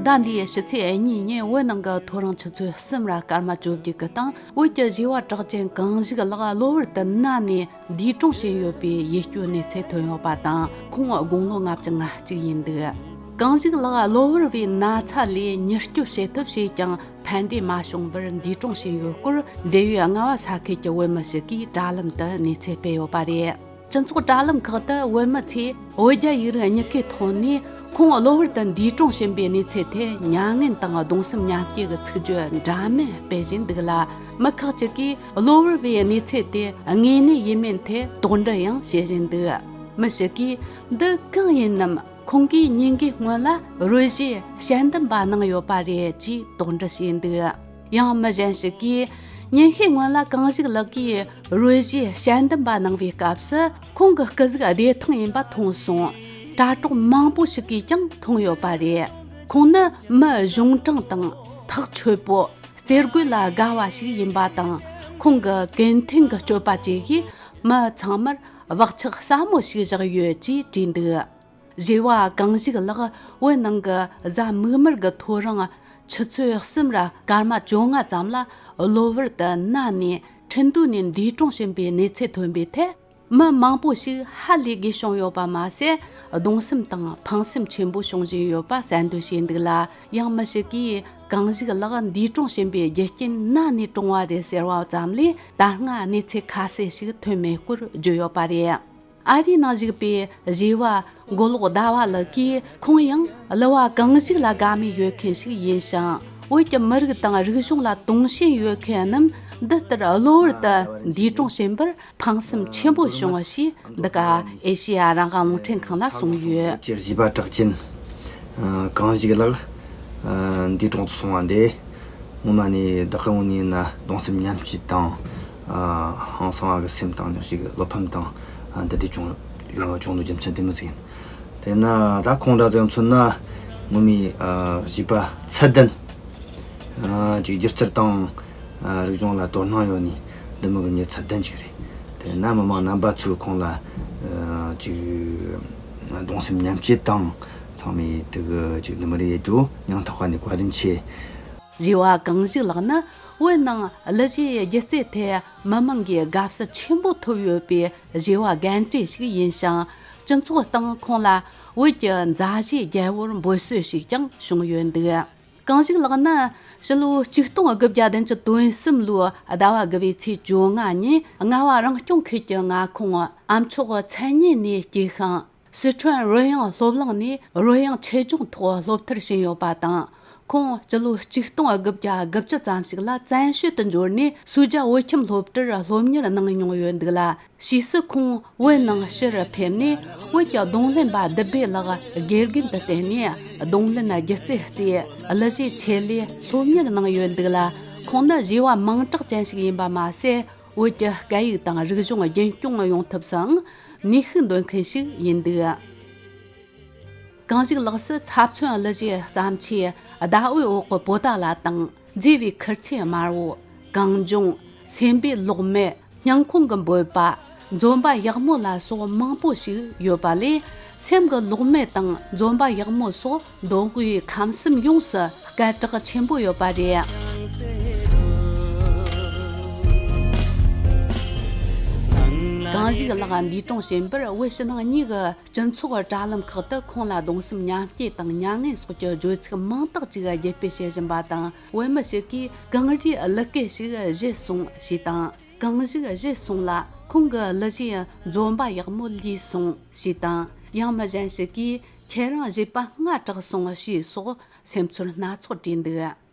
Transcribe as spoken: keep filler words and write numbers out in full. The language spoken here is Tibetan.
ཟླ་འདིའི་ཕྱི་ཚེས་གཉིས་ཉིན་བོད་ནང་གི་ཐོ་རངས་ཆུ་ཚོད་གསུམ་ར་སྐར་མ་བཅོ་བརྒྱད་ཀྱི་སྟེང་བོད་ཀྱི་བཞི་བ་གྲགས་ཅན་གངས་ཞིག་ལགས་གློ་བུར་དུ་ན་ནས་འདས་གྲོངས་ཕྱིན་ཡོད་པའི་ཡིད་སྐྱོའི་གནས་ཚུལ་ཐོན་ཡོད་པ་དང་། ཁོང་དགུང་ལོ་ལྔ་བཅུ་ང་གཅིག་ཡིན་འདུག་གངས་ཞིག་ལགས་གློ་བུར་བའི་ན་ཚ་ལས་མྱུར་སྐྱོབ་བྱེད་ཐབས་བྱས་ཀྱང་ཕན་འབྲས་མ་བྱུང་བར་འདས་གྲོངས་ཕྱིན་ཡོད་སྐོར། འབྲེལ་ཡོད་རྔ་བ་ས་ཁུལ་གྱི་བོད་མི་ཞིག་གིས་དྲ་ལམ་དུ་གནས་ཚུལ་སྤེལ་ཡོད་པ་རེད། སྤྱི་ཚོགས་དྲ་ལམ་ཁག་ཏུ་བོད་མི་ཚོས་བོད་རྒྱ་ཡིག་རིགས་གཉིས་ཀའི་ཐོག་ནས་ཁོང་གློ་བུར་དུ་འདས་གྲོངས་ཕྱིན་པའི་གནས་ཚུལ་ཐད་མྱ་ངན་དང་གདུང་སེམས་མཉམ་སྐྱེད་ཀྱི་ཚིག་བརྗོད་འདྲ་མིན་སྤེལ་བཞིན་འདུག་ལ། མི་ཁག་ཅིག་གིས་གློ་བུར་བའི་གནས་ཚུལ་དེ་དངོས་གནས་ཡིན་མིན་ཐད་དོགས་འདྲི་ཡང་བྱེད་བཞིན་འདུག་མི་ཞིག་གིས། འདི་གང་ཡིན་ནམ། ཁོང་གིས་ཉིན་འགའི་སྔོན་ལ་རོལ་རྩེད་དཔྱད་འདེམས་པ་གནང་ཡོད་པ་རེད་ཅེས་དོགས་འདྲི་བྱས་འདུག་ཡང་མི་གཞན་ཞིག་གིས། ཉིན་ཤས་སྔོན་ལ་གངས་ཞིག་ལགས་ཀྱིས་རོལ་རྩེད་དཔྱད་འདེམས་པ་གནང་བའི་སྐབས་སུ། ཁོང་གི་སྐུ་གཟུགས་བདེ་ཐང་ཡིན་པ་མཐོང་སོང་། དྲ་གྲོགས་མང་པོ་ཞིག་གིས་ཀྱང་མཐོང་ཡོད་པ་རེད། ཁོང་ནི་མི་གཞུང་དྲང་དང་ཐག་ཆོད་པོ། རྩེད་དགོད་ལ་དགའ་བ་ཞིག་ཡིན་པ་དང་། ཁོང་གི་ཀུན་མཐུན་གྱི་སྤྱོད་པ་བཅས་ཀྱིས་མི་ཚང་མར་བག་ཆགས་ཟབ་མོ་ཞིག་བཞག་ཡོད་ཅེས་བྲིས་འདུག་བཞི་བ་གངས་ཞིག་ལགས་བོད་ནང་གི་གཟའ་མིག་དམར་གྱི་ཐོ་རངས་ཆུ་ཚོད་གསུམ་ར་སྐར་མ་བཅོ་ལྔ་ཙམ་ལ་གློ་བུར་དུ་ན་ནས་ཁྲིན་ཏུའུ་ནས་འདས་གྲོངས་ཕྱིན་པའི་གནས་ཚུལ་ཐོན་པའི་ཐད། མི་མང་པོ་ཞིག་ཧ་ལས་དགོས་བྱུང་ཡོད་པ་མ་ཟད། གདུང་སེམས་དང་ཕངས་སེམས་ཆེན་པོ་བྱུང་བཞིན་ཡོད་པ་གསལ་འདོན་བྱས་འདུག་ལ། ཡང་མི་ཞིག་གིས་གངས་ཞིག་ལགས་འདས་གྲོངས་ཕྱིན་པའི་རྒྱུ་རྐྱེན་ན་ནས་གྲོངས་པ་རེད་ཟེར་བ་ཙམ་ལས་ད་སྔ་གནས་ཚུལ་ཁ་གསལ་ཞིག་ཐོན་མེད་སྐོར་བརྗོད་ཡོད་པ་རེད། ཨ་རིའི་ནང་བཞུགས་པའི་བཞི་བ་མགོ་ལོག་ཟླ་བ་ལགས་ཀྱིས། ཁོང་ཡང་གླུ་བ་གངས་ཞིག་ལ་དགའ་མོས་ཡོད་མཁན་ཞིག་ཡིན་ཞིང་། བོད་ཀྱི་མི་རིགས་དང་རིག་གཞུང་ལ་དུང་ཞེན་ཡོད་མཁན་རྣམས་འདི་ལྟར་གློ་བུར་དུ་འདས་གྲོངས་ཕྱིན་པར་ཕངས་སེམས་ཆེན་པོ་བྱུང་ཞེས་འདི་ག་ཨེ་ཤེ་ཡ་རང་དབང་རླུང་འཕྲིན་ཁང་ལ་གསུངས་ཡོད། སྤྱིར་བཞི་པ་གྲགས་ཅན་གངས་ཞིག་ལགས་འདས་གྲོངས་སུ་སོང་བ་འདི། ངོ་མ་ནས་བདག་གི་ངོས་ནས་ཡིན་ན་གདུང་སེམས་མཉམ་སྐྱེད་དང་། ཨ། ཧང་སང་བ་གི་སེམས་དང་ནི་ཞིག་བློ་ཕམ་དང་། ཨ། འདི་འདྲ་བྱུང་ཡོང་བ་བྱུང་ནོ་རྒྱུ་མཚན་དེ་མོ་ཟིག་ཡིན། དེས་ན་ད་ཁོང་འདྲ་ཟིག་མཚོན་ན་ངོ་མའི། ཨ། བྱིས་པ་ཚད་ལྡན། ཨ། ཅིག་སྒྱུ་རྩལ་དང་། ཨ། རིག་གཞུང་ལ་དོ་སྣང་ཡོད་ནི་འདི་མོ་གི་མྱི་ཚད་ལྡན་ཅིག་རེད། དེས་ན་མི་མང་རྣམ་པ་ཚོས་ཁོང་ལ། ཨ། ཅིག་གདུང་སེམས་མཉམ་སྐྱེད་དང་། ཚང་མས་དེ་གི་ཅིག་འདི་མོ་རེ་ཡེད་རྒྱུ་སྙིང་ཐག་པ་ནས་བཀའ་དྲིན་ཆེ། བཞི་བ་གངས་ཞིག་ལགས་ནི་བོད་ནང་གླུ་གཞས་སྒྱུ་རྩལ་ཐད་མི་མང་གིས་དགའ་བསུ་ཆེན་པོ་ཐོབ་ཡོད་པའི་བཞི་བ་རྒན་གྲས་ཤིག་ཡིན་ཞིང་། སྤྱི་ཚོགས་སྟེང་ཁོང་ལ་བོད་ཀྱི་མཛའ་བརྩེའི་རྒྱལ་པོར་འབོད་སྲོལ་ཞིག་ཀྱང་བྱུང་ཡོད་འདུག་གངས་ཞིག་ལགས་ནི་ཕྱི་ལོ་ཆིག་སྟོང་དགུ་བརྒྱ་བདུན་ཅུ་དོན་གསུམ་ལོའི་ཟླ་བ་དགུ་བའི་ཚེས་བཅོ་ལྔ་ཉིན་རྔ་བ་རང་སྐྱོང་ཁུལ་གྱི་མངའ་ཁོངས་ཨ་མཆོག་མཚན་སྙན་ནས་སྐྱེས་ཤིང་། སི་ཁྲོན་རོལ་དབྱངས་སློབ་གླིང་ནས་རོལ་དབྱངས་ཆེད་སྦྱོང་ཐོག་སློབ་མཐར་ཕྱིན་ཡོད་པ་དང་། ཁོང་སྤྱི་ལོ་ཆིག་སྟོང་དགུ་བརྒྱ་དགུ་བཅུ་ཙམ་ཞིག་ལ་བཙན་བྱོལ་དུ་འབྱོར་ནས་སུའུ་རྒྱ་བོད་ཁྱིམ་སློབ་གྲྭར་སློབ་གཉེར་གནང་མྱོང་ཡོད་འདུག་ལ། ཕྱིས་སུ་ཁོང་བོད་ནང་ཕྱིར་ཕེབས་ནས་བོད་ཀྱི་རྡུང་ལེན་པ་བདུད་བྷེ་ལགས་དགེ་རྒན་དུ་བསྟེན་ནས་རྡུང་ལེན་སྒྱུ་རྩལ་རྩེད། གླུ་གཞས་ཆེད་ལས་སློབ་གཉེར་གནང་ཡོད་འདུག་ལ། ཁོང་ནི་བཞི་བ་མིང་གྲགས་ཅན་ཞིག་ཡིན་པ་མ་ཟད། བོད་ཀྱི་སྐད་ཡིག་དང་རིག་གཞུང་རྒྱུན་སྐྱོང་ཡོང་ཐབས་སུའང་ནུས་ཤུགས་འདོན་མཁན་ཞིག་ཡིན་འདུག་གངས་ཞིག་ལགས་སུ་ཚབ་མཚོན་གླུ་གཞས་བརྩམས་ཆོས་ཟླ་འོད་འོག་གི་པོ་ཏཱ་ལ་དང་། མཛེས་པའི་ཁུར་ཆེན་དམར་བོ། གངས་ལྗོངས། སེམས་པའི་གློག་མེ། སྙིང་ཁོང་གི་འབོད་པ། འཛོམས་པ་ཡག་མོ་ལ་སོགས་མང་པོ་ཞིག་ཡོད་པ་ལས། སེམས་ཀྱི་གློག་མེ་དང་འཛོམས་པ་ཡག་མོ་སོགས་མདོ་དབུས་ཁམས་གསུམ་ཡོངས་སུ་སྐད་གྲགས་ཆེན་པོ་ཡོད་པ་རེད། གངས་ཞིག་ལགས་འདས་གྲོངས་ཕྱིན་པར་བོད་ཕྱི་ནང་གཉིས་ཀྱི་སྤྱི་ཚོགས་དྲ་ལམ་ཁག་ཏུ་ཁོང་ལ་གདུང་སེམས་མཉམ་སྐྱེད་དང་མྱ་ངན་སོགས་ཀྱི་བརྗོད་ཚིག་མང་དག་ཅིག་རྒྱས་སྤེལ་བྱེད་བཞིན་པ་དང་། བོད་མི་ཞིག་གིས་གངས་རིའི་གླུ་སྐད་ཞིག་བཞད་སོང་ཞེས་དང་། གངས་ཞིག་བཞད་སོང་ལ་ཁོང་གི་གླུ་གཞས་འཛོམས་པ་ཡག་མོ་ལུས་སོང་ཞེས་དང་། ཡང་མི་གཞན་ཞིག་གིས་ཁྱེད་རང་བཞད་པ་སྔ་དྲགས་སོང་ཞེས་སོགས་སེམས་ཚོར་སྣ་ཚོགས་བྲིས་འདུག